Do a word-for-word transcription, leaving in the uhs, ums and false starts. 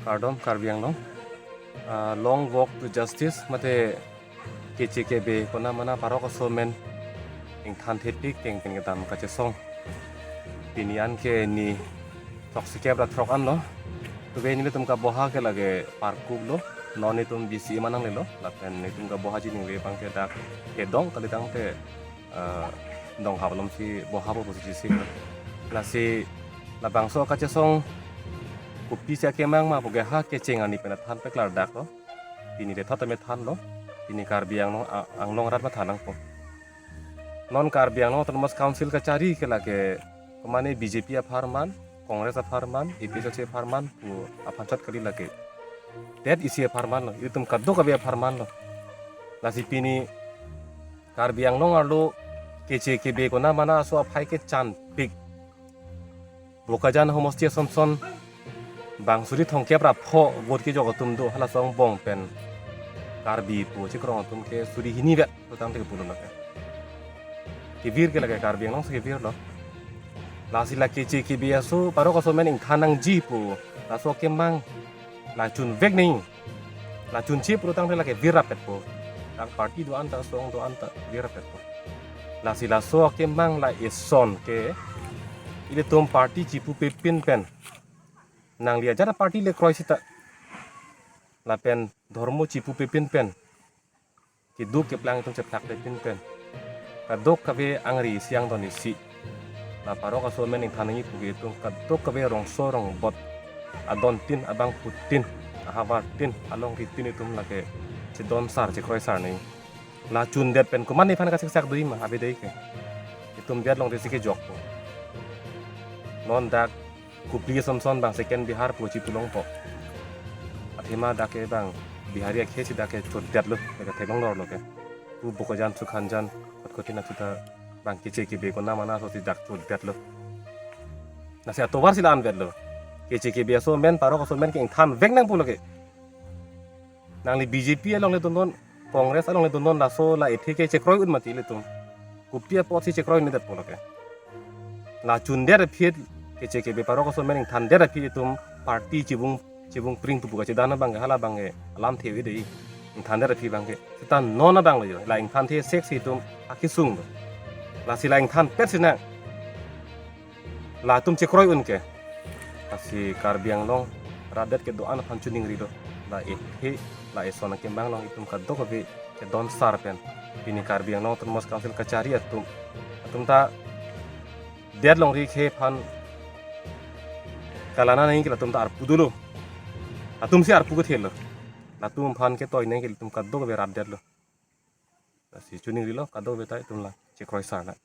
Kardom Karbi Anglong. Ah, long walk to justice mate keche kebe konat mana parok aso amen ingthan thepik keng pen kedam kachesong. Pini an ke ni throksikep ra throk anlo. Tuve nelitum kaboha ke lake Parkup lo. Non nelitum B C A manang lelo. Lapen nelitum kaboha ji ningve abang ke dak kedong kali tangte, eh, donghap alom si boha po pusi si. Lasi labangso kachesong kopisi akemang ma pu ke ha kecheng arni pen than peklardak lo. Pini le thot tame thanlo. Pini Karbi Anglong, a-, Anglong arat ma than nangpo. Non Karbi Anglong Autonomous Council kachari ke lake komane B J P apharman, Congress apharman, A P H L C apharman pu aphan chot kali lake. Det isi apharman lo, itum kadokave apharman lo. Lasi pini Karbi Anglong arlo keche kebe konat mana aso aphai kechanpik. Bokajan homosti asonson bang suri thomkep ra pho vote kejok atum do, halaso angbong pen Karbi pu chekroi atum ke suri hini vet putangte pulo lake. Kevir ke lake Karbi Anglong si kevir lo. Lasi la keche kebe aso parok aso amen ingthan nangji pu laso akemang la chunvek nangji. La chunche putangte lake virapetpo. Dak party do-an ta, asong do-an ta virapetpo. Lasi laso akemang la eson ke ilitum party chipupe pin pen, nangli ajat party le kroi sita, lapen dhormo chipupe pin pen, keduk keplang itum chephlakle pin pen, kadokave angri isi angdon isi, la parok aso amen ingthan nangji pu ke itum kadokave rongso rongbot, adon tin, abangphu tin, ahavar tin, alongri tin itum lake chedon sar, chekroi sar nangji. La chundet pen komat nephan kasiksak doji ma, avedai ke. Itum det alongri si kejokpo. Non dak Kopili asonson bang second Bihar pu chipulongpo. Athema dak ke bang Bihari akhei si dak ke chodetlo, dak ke theklong lorlo ke. Pu Bokajan, Sukhanjan, Kotkotin achuta bang keche kebe konat mana aso si dak chodetlo. Lasi atovar si la-an vetlo. Keche kebe aso amen, parok aso amen ke ingthanvek nangpo lake. Nangli B J P along le dondon, Congress along le dondon, laso la ethe ke chekroi un mati ilitum. Kopi apot si chekroi nedet po lake. La chundet aphi, keche kebe parok aso amen ingthandet aphi itum party chibung, chibung pring pupu kachedan abang ke, hala abang ke alamthe ave dei. Ingthandet aphi abang ke. Seta non abang lo jo. La ingthanthe sek si itum akesung lo. Lasi la ingthanpet si nang. Latum chekroi un ke. Lasi Karbi Anglong rat det kedo-an aphan chuningrilo. La ethe, la eson akemang along itum kadokave kedon sar pen, pini Karbi Anglong Autonomous Council kachari atum, atum ta det longri akhei aphan kalang nangji ke latum ta arpu dolo. Latum si arpu kethelo. Latum aphan ketoi nangji ke latum kadokave rat detlo. Lasi chuningrilo, kadokave ta itum la chekroi sar nang.